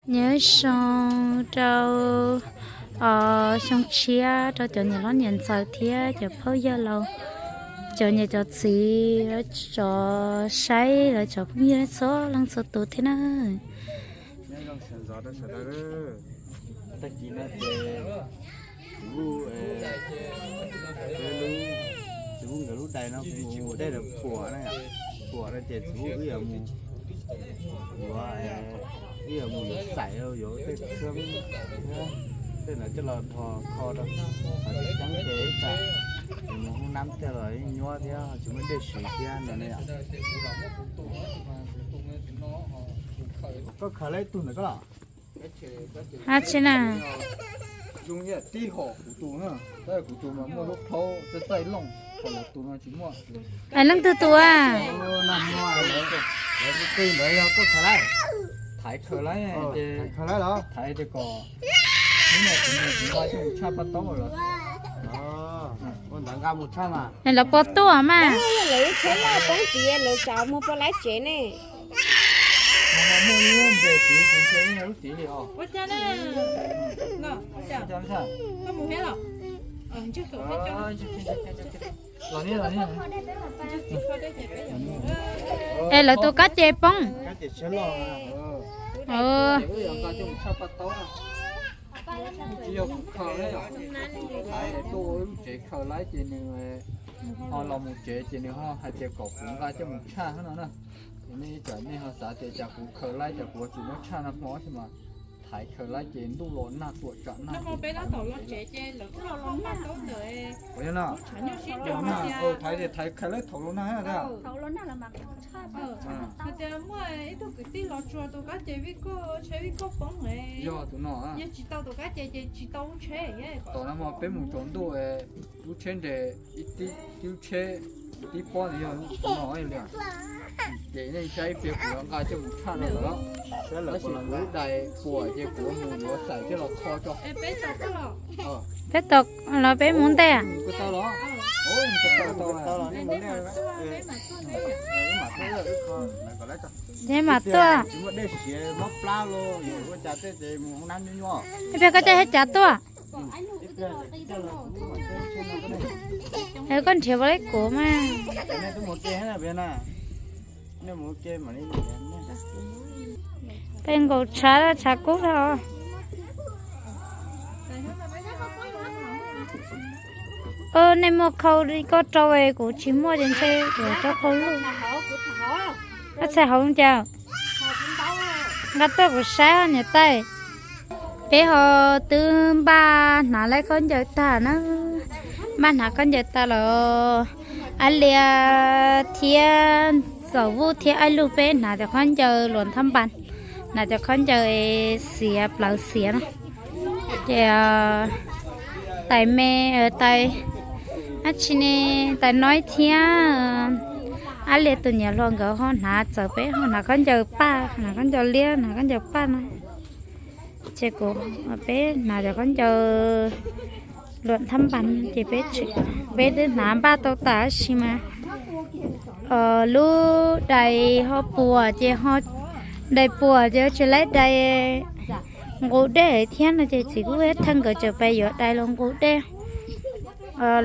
Nyob zoo rau xyoo tshiab rau cov niam hlob niam ntxawm thiab cov phooj ywg laus, cov niam cov txiv, cov saib, lawv cov phooj ywg txhua leej txhua tus thiab na. Tag kis no ces txiv Vuj, txiv Vuj nkawd lub dais no kuv mus ua dej rau puam na, puam no ces txiv Vuj wb yuav mus, yuav, wb yuav mus yuav xaim, yuav tej khab, tej ntawd coj los dhos kho rau, ho tsis ceeb ces ib tsam mus hoob nab tiag los nyuaj thiab tsis muaj dej siv thiab no ne. Koj khaws lawm ib tug ntawm koj los? Ab tsi na. Zoo yam tib hom kuv tus na, tab kuv tus mas muaj lub plaub txaij txaij looj, ho lawv tus no tsis muaj. Leej twg tus a? Lawv tus ntawd yog koj khaws lawm? Thaiv khaws lawm ces, khaws lawm los thaiv tias kom hnub no kuv mus kuv nqa coj mus tshaj paj taub los. Ua ntawd nqa mus tshaj mas. Lawv puas tuaj mas? Lawv tsheb loj poob tid lawv tsav mus pab lawv tsev ne. Muaj ib lub npe tid kuv ntshe lub tid li os. Es lawv tus kab ces poob. Tsis yog kuv khaws ne, tuaj ua lub tsev khaws lawm ces nws ho los mus tsev ces nws ho hais tias kom kuv nqa coj mus tshaj no na. Ces nej ib tsam nej ho xav tias cas kuv khaws lawm cas kuv tsis muab tshaj nag hmo tab sis mas thaiv khaws lawm ces ntuj los nag tuam tsam nag. Ua li no, thaiv ces thaiv khaws lawm thaum los nag thiab. Yog tus no. Tom no mas peb mus tsaus ntuj, lub tsheb nres, tib lub tsheb, tib pob ntawd yog tus no li. Ces nej saib ib pliag kuv yuav nqa coj mus tshaj rau lawv, tab sis kuv lub dais puas ces kuv mus yuav xaim coj los kho tso. Peb tau los peb mus ntej. Ces mam tuaj. Ib pliag koj coj Hab Cav tuaj. Koj nrhiav ua li kuv mas. Peb nkaus tshav, tshav kub dhau. Nej muaj khau li koj rau, kuv tsis muaj ces ntshe kuv rau khau luj. Koj txhais hauv cas? Nqa tuaj kuv saib niam tais. Peb ho twb npaj hnav lawm khaub ncaws tag na. Npaj hnav khaub ncaws tag los, Ab Lias thiab Ntxawm Vuj thiab Ab Luj peb hnav cov khaub ncaws luam thab npas, hnav cov khaub ncaws xiav plawv xiav na. Ces tais me, tais, ab tsi ne, tais Noib thiab Ab Lias tus niam hluas nkawd ho hnav, txawm peb ho hnav khaub ncaws paj, hnav khaub ncaws liab, hnav khaub ncaws paj no. Ces kuv, peb hnav cov khaub ncaws luam thab npas ces peb, peb twb hnav npaj tau tas tab sis mas lub dais ho puas ces ho, dais puas ces tsis laib dais nqus dej thiab no ces txiv kuj thaj nkawd tseem pais yuav dais los nqus dej,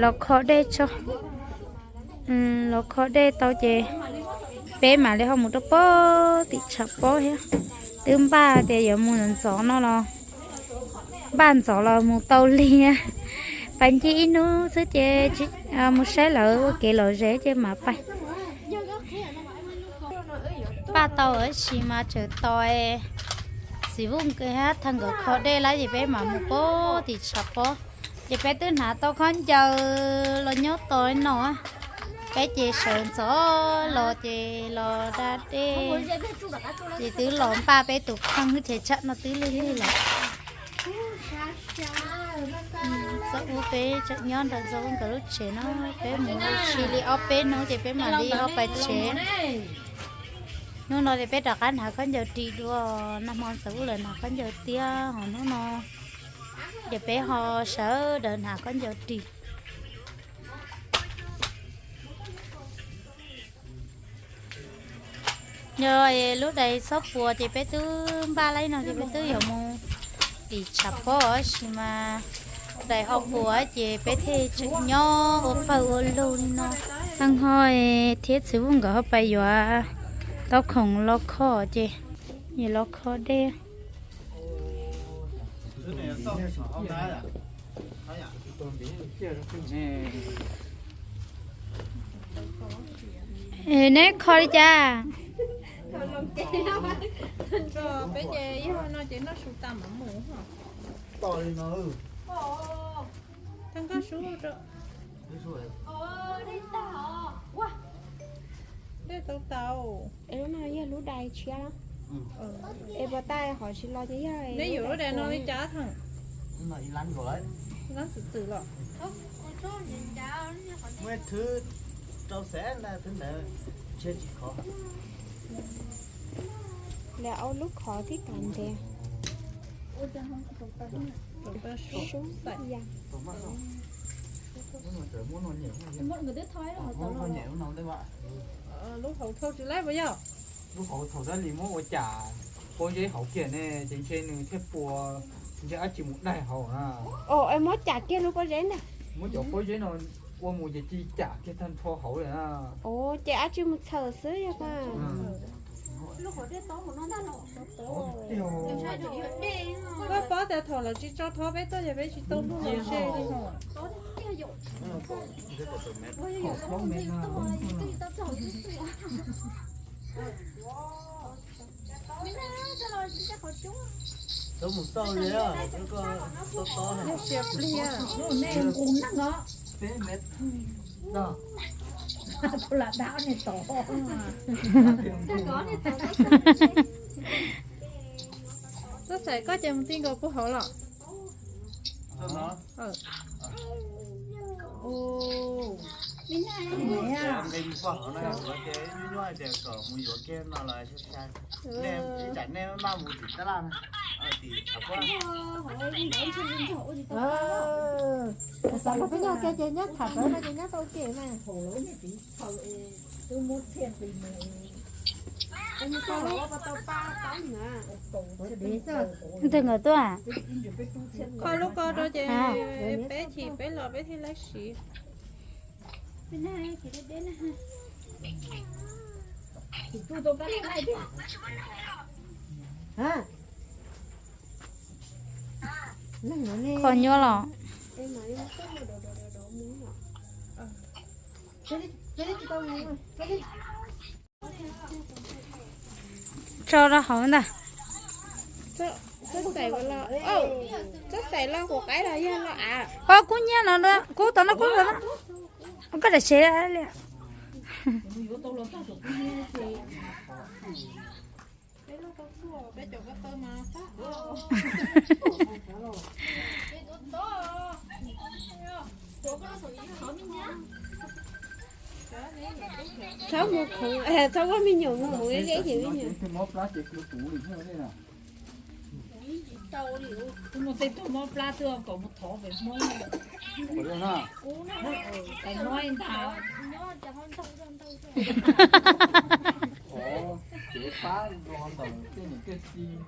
los kho dej tso. Los kho dej tau ces peb mam li ho mus rau pem tim tshav pob thiab. Twb npaj tias yuav mus ntxov no los, npaj ntxov los mus tau li, pais ncig ib hnub xwb ces mus saib lawv ua kev lom zem ces mam pais. Npaj tau tab sis mas tseem tos txiv Vuj nkawd thiab thaj nkawd kho dej lawm ces peb mam mus pem tim tshav pob. Ces peb twb hnav tau khaub ncaws los nyob tos li no. Peb ces sawv ntxov los ces los da dej, ces twb los npaj peb tus kheej ces tsam no twb lig lig lawm. Ntxawm Vuj peb tseem nyob nrog Ntxawm Vuj nkawd lub tsev no, peb mus ua si li ob peb hnub ces peb mam li ho pais tsev. Hnub no ces peb rov qab hnav khaub ncaws ris dua, nag hmo Ntxawm Vuj lawv hnav khaub ncaws tiab, ho hnub no ces peb ho sawv daws hnav khaub ncaws ris. Yog lub dais xob puas ces peb twb npaj laib no ces peb twb yuav mus tim tshav pob tab sis mas dais ho puas ces peb thiaj tseem nyob ua pawg ua lug li no. Tag ho thiab txiv Vuj nkawd ho pais yuav tau khoom los kho ces yuav los kho dej. Neb kho li cas? Peb ces yog no ces noj su tas mam mus. Dej tau tau. Es lub no yog lub dais tshiab los? Es puas tau hov tsis los ces yog neb yuav lub dais no li cas thaum? Lab txwm txwm los. Muaj ib thwv rau xev ntawd, thwv ntawd ntshe tsis khov. Lawv au lub khov thiab kav ntev. Lub hauv thau tsis laib puas yog? Lub hauv thaum tab lis muab ua cas pob zeb hauv kiag ne ces ntshe nws thiaj puas, ntshe dab tsi mus daig hauv na. Muab cas kiag lub pob zeb ntag. Muab cov pob zeb no ua mus ces ci cam kiag tag nrho hauv li na. Ces dab tsi mus txhawm xwb yog. Koj paub tias thaum lawv tsis tso thob peb tuaj ces peb tsis tau luaj los ze li no. Txhob mus xauj li, koj tob tob. Peb mev no. Lam dab ne tod. Txhob xaiv, koj ces mus ti nkaus puag hauv los. Nqis puag hauv na, ua ces nyuaj nyuaj tias kom mus yuav kiag no los sai sai. Nej, ib tsam nej maj mus tim tab laj na, tim tshav pob. Xav kom peb nyob ke ces nyob tham rawv no ces nyob tau kem mas. Ntawm nkawd tuaj. Kho lub ko rau ces peb chim peb los peb thiaj laib siv. Kho nyuaj los. Tso rau hauv ntag. Txhob xaiv los, txhob xaiv los kuv qaib los yog los av. Kub nyiab no, kub tod no, kub tod no. Koj dam sev li. Txhob mus khuv, txhob muab me nyuam mus khuv ib zeb ces me nyuam. Tus mob plab ces kuv tus li thiab ne. Tus mus tej tug mob plab twb kom mus thov pem Hmoob. Tais mob ntag. Thov kev pab nrog ntawm tej niam tej txiv.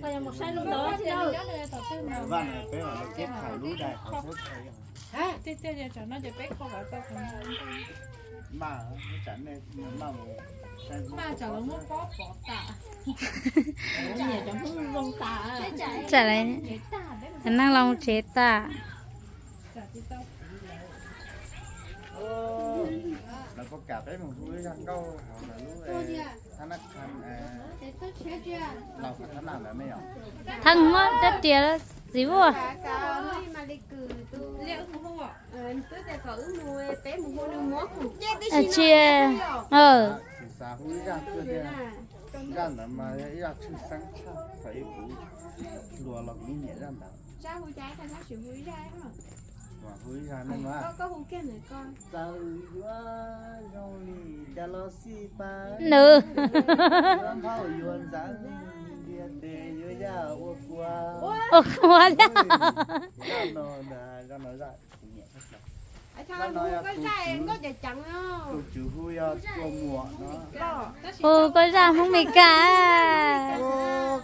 Vaj no peb los lawv kev tham lub dais hauv xwb. Tiag tiag, tsam no ces peb kho kom tau. Maj, tsam nej maj mus, maj tsam lawv muab pob pov tas. Tsam lawv neej los tsev tas. Lawv puas kam peb mus hu ib zaj nkauj hauv lawv lub thab nab, los thab nab ntawd ne yom? Thab muab rab riam txiv vuaj. Tsis, tsis xav hu ib zaj kawg thiab. Zaj ntawd mas yog ib zaj tshwj xeeb tshaj, thaum ub kuv hluas los kuv yeej nyiam zaj ntawd. Hu ib zaj neej mas. Txawm yuav zoo li cas los xij pas, nws yuav nphauj yuav ntxeev, ntiaj teb yuav yaj ua kua. Ua kua. Zaj no, zaj no, zaj no yog tus tswv hu yog Tsua Muam no. Hu koj zaj Hmoob Mes Kas.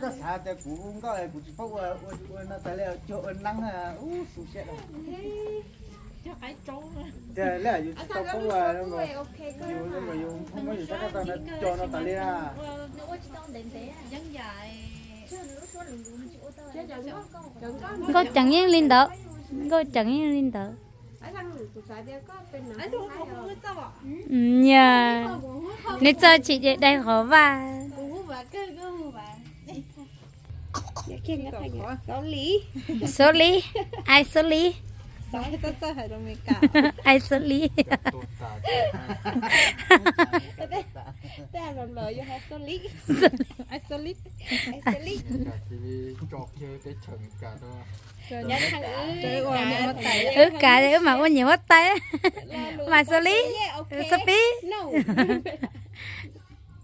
Koj xav tias kuv hu nkauj kuv tsis paub ua, ua no tas li cuag ua neeb, ub, xu siab. Tiag, yus tsis tau paub ua, yus, yus muab yus sab koj tau no cog no tas li na. Nkauj ceev yeej li ntawd, nkauj ceev yeej li ntawd. Nyias, nws txawj tsis de dai qhov vaj. Xaus li, ai xaus li, ai xaus li. Wb kav wb mam ua niam huab tais, mas xaus li, xaus pib.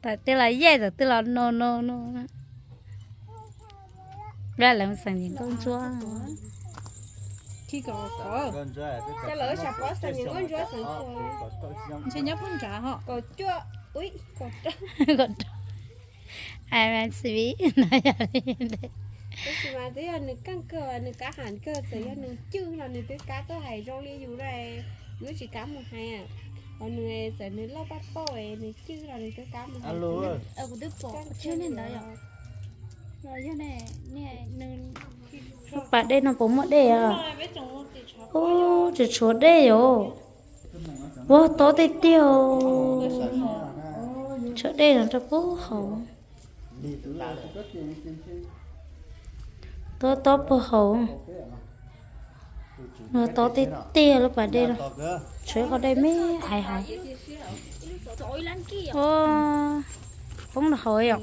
Tam twg los yej, tam twg los no no no. Lawv xeem nkauj ntsuab. Ntshe nyob puag nrad ho. Ai, xaus li. Tab sis mas twb yog nws keej kawg, nws kav ham kawg, txawm yog nws cwj los nws twb kav tuaj hais zoo li yus lawm, yus tsis kav mus hais. Ho nws txawm nws loj paj pauj, nws cwj los nws twb kav mus hais. Kuv twb pom tsis yog nej ntawd yom. Lub pas dej no puas muaj dej os? Ub, tseem tshuav dej yom. Ua tob tiag tiag. Tshuav dej no rau puag hauv. Tob tob puag hauv. Ua tob tiag tiag lub pas dej no. Tshuav ib qho dej me aiv hauv. Ua, poob rau hauv yom.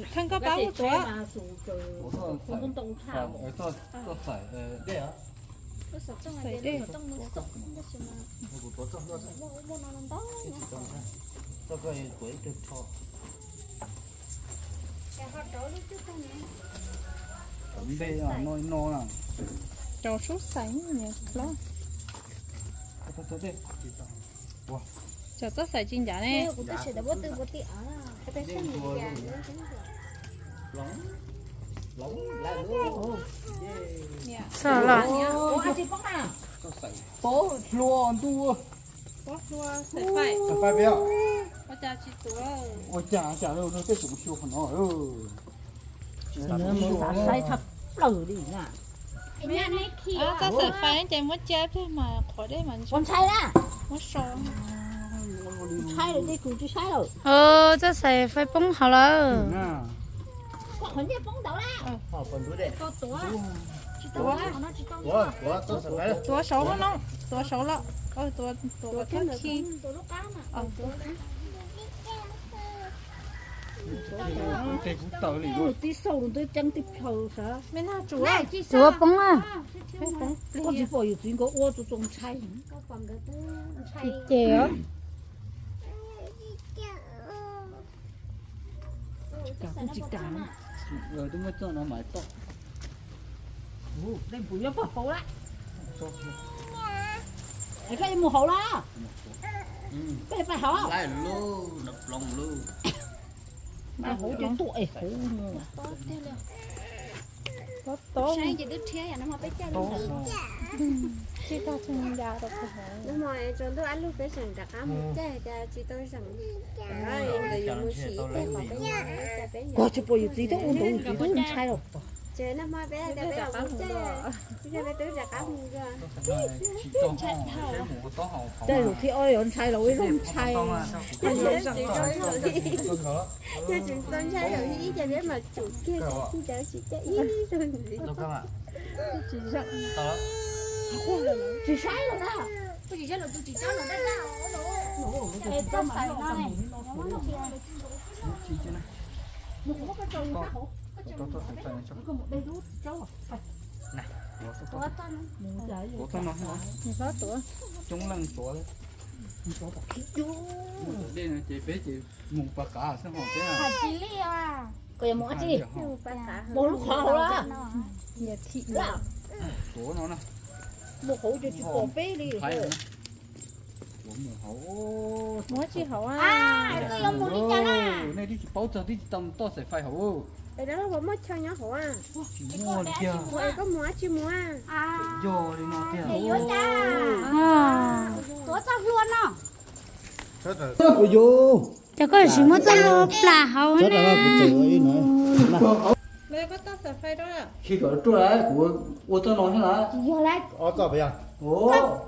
Rau sub xais hlob. Cov txoj xais tsis ncav ne. Txog los. Pob hlua ntuj. Pob hlua xais faib. Ua cas tsis tuav? Ua cas cas tej tsoom xyuas qhov no. Saib tshaj plaws li na. Txoj xais faib ces muab cia pliag mas qhuav dej mas ntshai. Muab so. Txoj xais faib poob hauv lawm. Tuav saud no, tuav saud los, tuav, tuav koj khi. Tib saum tus tib plhaws sav. Tsuav poob na. Koj tsis pom yus txiv nkawd ua txaus txaus ntshai. Ces os. Tsis kam kuj tsis kam. Twb muab txoj no mas toj. Dej npum yuav pog paus lawm. Es koj yuav mus hauv los? Koj yuav pais hauv? Pais hauv ces tuaj es hauv. Tob tob. Tsis tag tsis ncas rau kuv hauv. Nag hmo tsaus ntuj ab lug peb tseem rov qab mus caij cas tsis tau zeem. Ntawd yuav mus sim ib teg qhov peb nyob, cas peb nyob. Koj tsis pom yus txiv twb ua nkaus yus txiv twb ntshai los. Ces nag hmo peb tias peb yuav mus caij, yog peb twb rov qab mus dua. Caij zaum thib ob yuav ntshai los ua ib zaug ntshai. Yog tsis tau ntshai zaum thib ib ces peb mam tsum kiag, tsis caij ib zaug ntxiv. Tsis saib los na. Tuav txoj no, coob leej tuav. Dej no ces peb ces mus pas qav xwb ho peb. Mus lub qhov hauv lawm. Tuav no na. Mus hauv ces tsis pom peb li. Mus hauv, mus tsis hauv. Nej twb tsis paub txog twb tsis tau mus toj xaim fais hauv. Muaj li tiag. Koj mus dab tsi mus? Yog li no tiag. Tuav txoj hlua no. Kuv yus. Ces koj sim muab txoj hlua plam hauv na. Khi kom ruaj, kuv ua txoj no thiab lawm.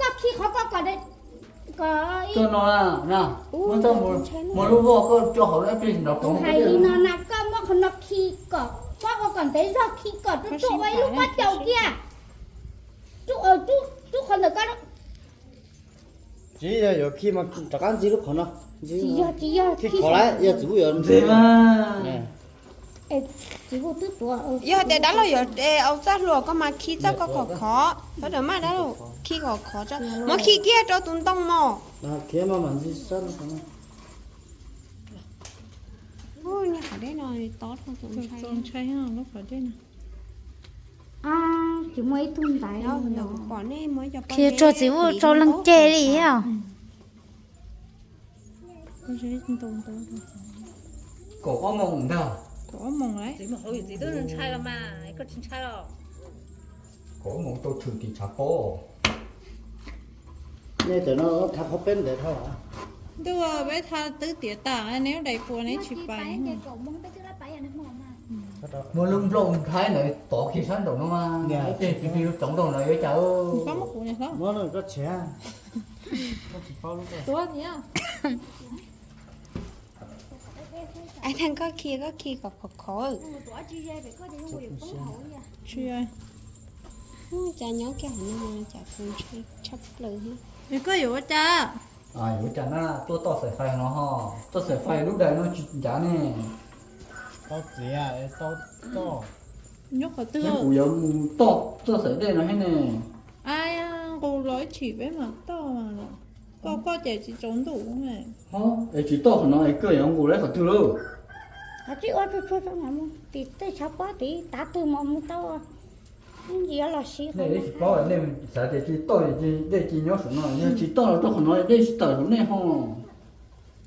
Koj khi qhov koj kom, txoj no na, muab txoj, muab lub voj koj tso hauv dab plig nrov ploov. Hais li no na, koj muab qhov no khi kom, muab qhov kom ntev zog khi kom ruaj ruaj ua ib lub pob caus kiag. Rub, rub qhov ntawm koj. Tsis yog yuav khi mas rov qab ntxiv lub qhov no. Tsis yog, tsis yog, khi qhov lawm yog txiv kuj yuav ntxiv mas. Yog tias dab laug yuav au txoj hlua koj mas khi txoj koj khov khov, txhob rawm maj dab laug, khi khov khov tso, muab khi kiag rau tus ntoo mos. Niag qhov dej no tob, txaus ntshai lub qhov dej no. Tsis muaj ib tug ntaiv. Khi rau txiv kuj rau leej ceg li os. Kaum ob moos ntag. Kaum ob moos lawm. Kaum ob moos tau tshwm tim tshav pob. Nej cov no thav qhov peb ntev dhau. Ntuj, peb thav twb tiav tas, neb dais puas neb tsis pais. Muaj lub nplooj nplhaib ntawd tod khi sab nraum no mas, tej pis pis lub tsoov nraum no yuav cas. Koj muab kuv niam hlob. Muab koj tshiav. Tuav niam. Ai thaj koj khi, koj khi kom khov khov. Cas nyob kiag hauv no cas txaus ntshai tshaj plaws thiab. Koj yuav ua cas? Yuav ua cas na, tuaj toj xaim fais no ho, toj xaim fais lub dais no tsis ncav ne. Tau txiav, tau toj. Nyob qhov twg? Kuv yuav mus toj txoj xaim dej no thiab ne. Ai, nqus los ib chim peb mam toj. Koj, koj ces tsis tsaus ntuj. Es tsis toj qhov no es koj yuav nqus lawm qhov twg lauj? Qhov tsis ua tsuag tsuag rau mus tim tej tshav pob tid, tav twg mas mus tau. Ntsia los siv qhov no. Nej tsis paub, nej xav tias tsis toj dej cia nyob saum no, yog tsis toj los rau qhov no dej tsis tawm rau nej ho.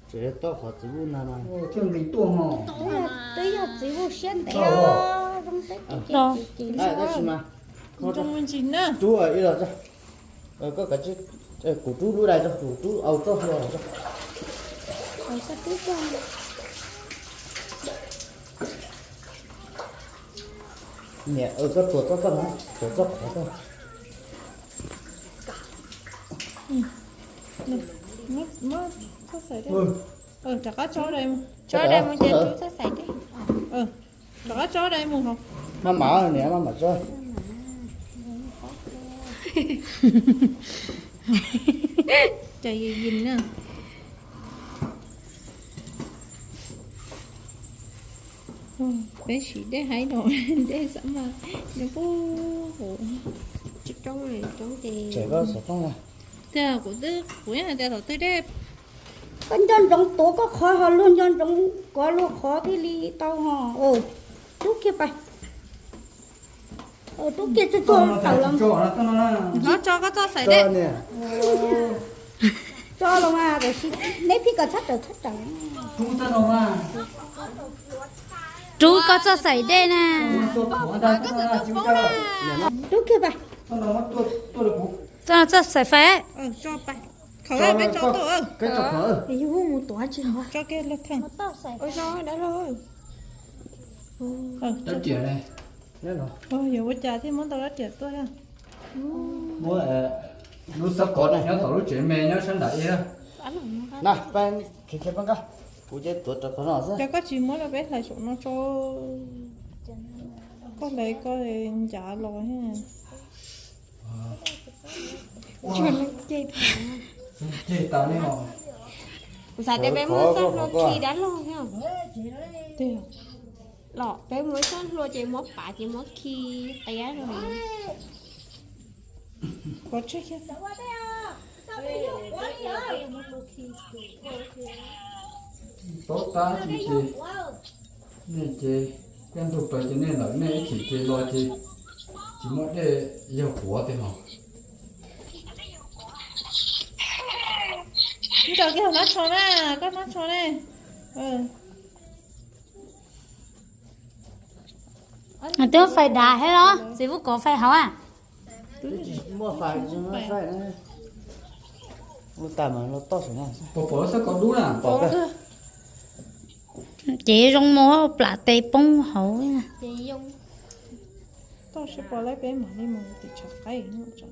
Tseem toj qhov txiv vuj no no. Thiaj nqis tuaj ho. Twb yog txiv vuj siab ntev os, zoo teb ces tsis ntshaw. Rub ib los, koj kav tsij, kuv rub lub dais tso, kuv rub au txoj hlua los tso. Niam, koj tuav txoj txoj no, tuav txoj qhov txoj. Rov qab tso dais mus, tso dais mus ces rub txoj xaim dej. Rov qab tso dais mus hov. Maj mam niam, maj mam tso. Cov yim yim na. Peb siv dej haib no, dej xav mas nws puag hauv. Tseem koj xov tooj na. Tiag, kuv twb, kuv yeej hais tias thaum twg dej. Koj nco ntsoov tuav koj qhov ho luag nco ntsoov kov luag qhov thiaj li tau ho. Rub kiag pais. Rub kiag tsuag tsuag tawm los. Tso koj txoj xaim dej. Tso los mas, tiam sis neb pheej kom txhob tawm txhob tawm. Rub koj txoj xaim dej na. Rub kiag pais. Txoj, txoj xaim fais. Khawv peb tso tuaj. Yus mus tuav tsis hov. Tso kiag los theem. Dab laug. Yuav ua cas thiaj muab tau dab riam tuaj? Muab lub xab kov nyob tom lub tsev me nyob sab nram ib. Na, pab khiav khiav pab nqa, kuv ces tuav rau qhov no xwb. Cas koj tsis muab rau peb hlais saum no tso. Koj hlais koj ncav los. Ceg tas ne. Kuv xav tias peb muab xab hlua khi dab laug thiab. Los peb muab xab hlua ces muab pav ces muab khi qiab rau. Paub tab tsis ces nej ces kaj ntug plaws ces nej lawm, nej ib chim ces los ces tsis muaj dej yawg quav tiag hos. Nrog kiag hauv nab tsho na, koj nab tsho ne. Twb fais dav thiab los txiv Vub kov fais hauv a. Muaj fais, muaj fais. Ua tas mas los toj saum no. Pom pom xab kos dub na. Pom. Ces zoo mus plam tes poob hauv. Toj sib pom lawm peb mam li mus tim tshav qaib. Koj tsom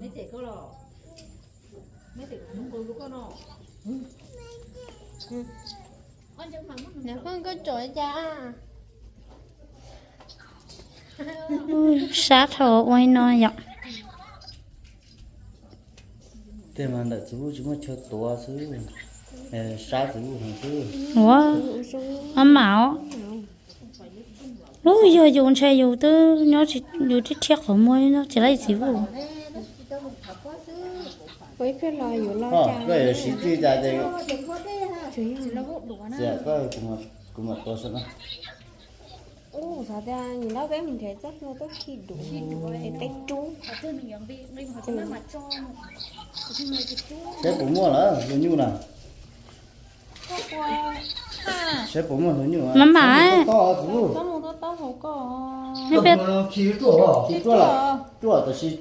cas? Sab dhau ua no yom. Tej mas ntawm txiv Vub tsis muaj chaw tuav xwb, sab txiv Vub heev xwb. Ua, mam mam os. Lub yog yus ntshai yus twb nyob yus thiab qhov muag nyob tsis laib txiv Vub. Koj yuav siv txij cas ces txiav koj, kuv mam tuav saum no. Ub, xav tias nim no peb mus nrhiav txoj hlua tuaj khi duav es peb rub. Seb puas muaj lawm hlua nyuj na. Seb puas muaj hlua nyuj. Mam mam, khi ruaj, khi ruaj lawm, ruaj tam sis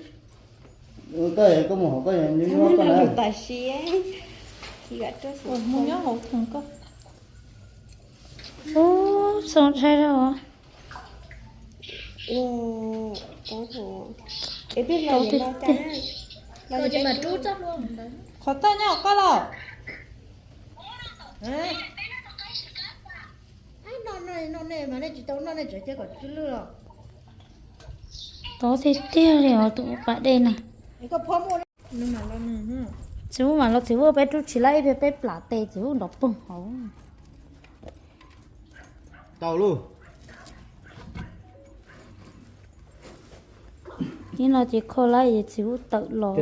koj, koj mus hauv koj nyuj koj na. Tam sis khi ruaj, mus nyob hauv thoom koj. Ub, txaus ntshai dhau. Qhov toj nyob hauv koj los? Tob tiag tiag li os tus pas dej na. Txiv Vub mam los, txiv Vub peb rub tsis laib ib pliag peb plam tes txiv Vub nrov poog hauv. Tau lauj. Ib no ces kho laib es txiv Vub tawm los.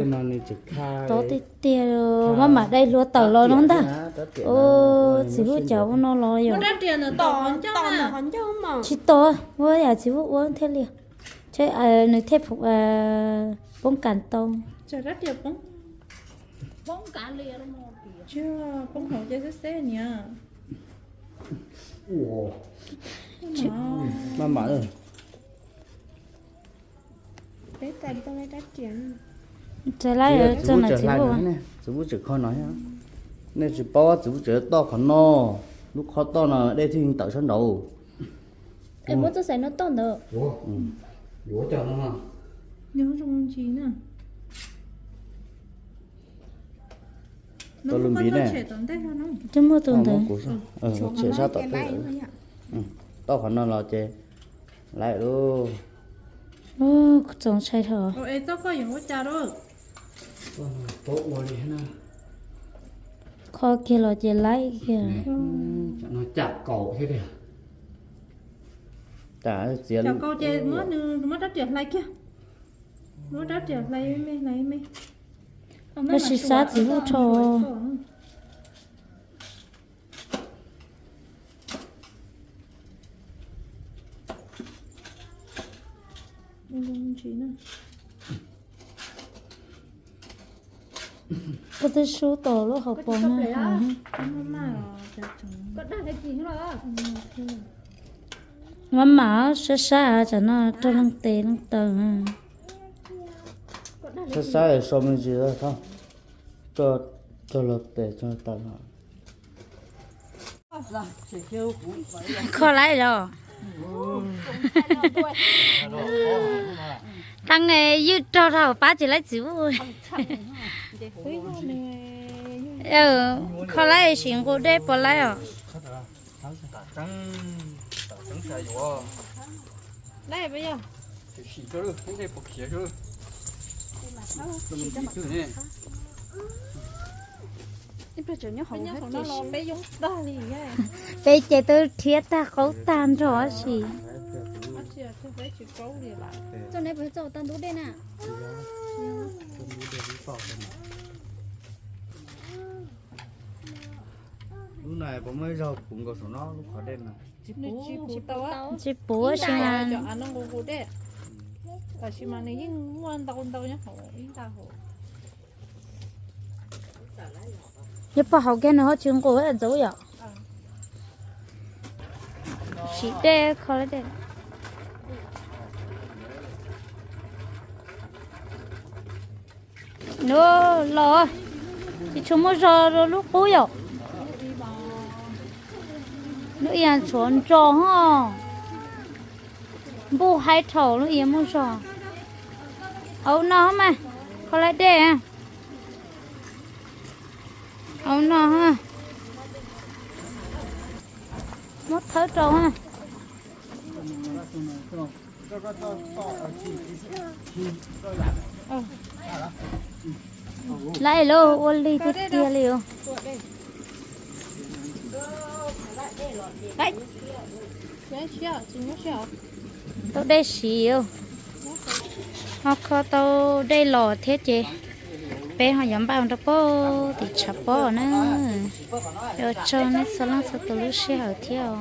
Tob tiag tiag, mam mam dai hlua tawm los no ntag. Txiv Vub cas ua no los yom. Tsis tau, ua yam txiv Vub ua thiaj li. Nws thiaj poob kas tau. Mam mam. Txiv Vub tseem kho no, nej tsis paub, txiv Vub tseem toj qhov no, lub qhov toj no dej thiaj tawm sab nraud. Muab txoj xaim no toj ntawd. Yuav cov no. Tau lub npiv ne. Twb muaj tus ntawd. Tshem sab tom teb. Toj qhov no los ces laib lauj. Txaus ntshai dhau. Kho kiag los ces laib kiag. Cam kaum thiab tiag. Cam kaum ces muab rab riam hlais kiag. Muab rab riam hlais me hlais me. Tab sis sab txiv Vub rho. Koj twb sub tau lub hauv paus na. Mam mam, sab sab tsam no rau leej tes leej taw. Sab sab so me ntsis, rau los tes rau taw no. Kho laib los. Tag ywj rog rau pab tsis laib txiv Vub. Kho laib sim nqus dej puas laib os. Peb ces twb rhiab tag qaub tag nrho si. Txoj ne puas txog tau ntub dej na? Lub no puas muaj ib zaug puv nkaus saum no lub qhov dej no? Tsis puv, tsis puv. Yog pog haus kiag nws ho tsis nqus ntxuv yom. Siv dej kho dej. Los, tsis tshua muaj zog rau lub qub yom. Lub ias tshuav ntsos ho. Npuj haib dhau lub ias muaj zog. Au no mas, kho dej. Au no, muab thawb rau. Laij lauj, ua lig tiag tiag li os. Tau dej siv, ho kho tau dej los thiab ces peb ho yuav npaj mus rau pem tim tshav pob na. Ua tsaug nej txhua leej txhua tus lub sij hawm thiab os.